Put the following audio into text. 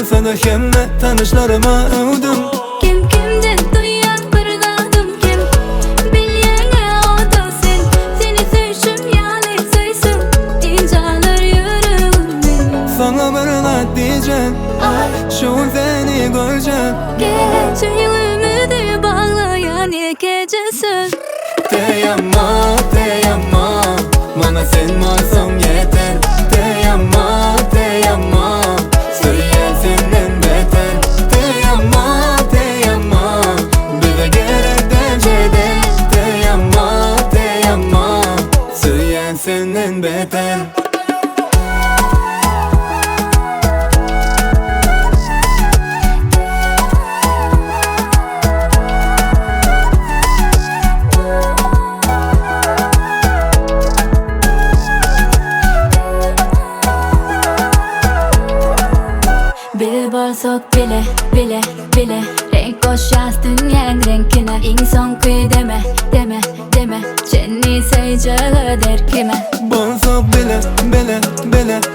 Bolsa-da hemme tanyşlaryma öwdüm. Kim kimden duýýan bir zadym kem. Bilýäňä o-da sen. Seni söýşüm ýaly söýsem, ynjalar ýüregim meň. Saňa bir zat diýjek. Aý. Şu gün seni görjek. Geljegimizi baglaýan ýekeje söz. Te amo, te amo, maňa sen bolsaň ýeter. Te amo, te amo, söýýän senden beter. Te amo, te amo, bize gerek däl jedel. Te amo, te amo, söýýän senden beter. Biz bolsak bile, bile, bile Reňk goşýas dünýäň reňkine Iň soňky deme, deme, deme Çenli söýjege derkime Bolsak bile, bile, bile.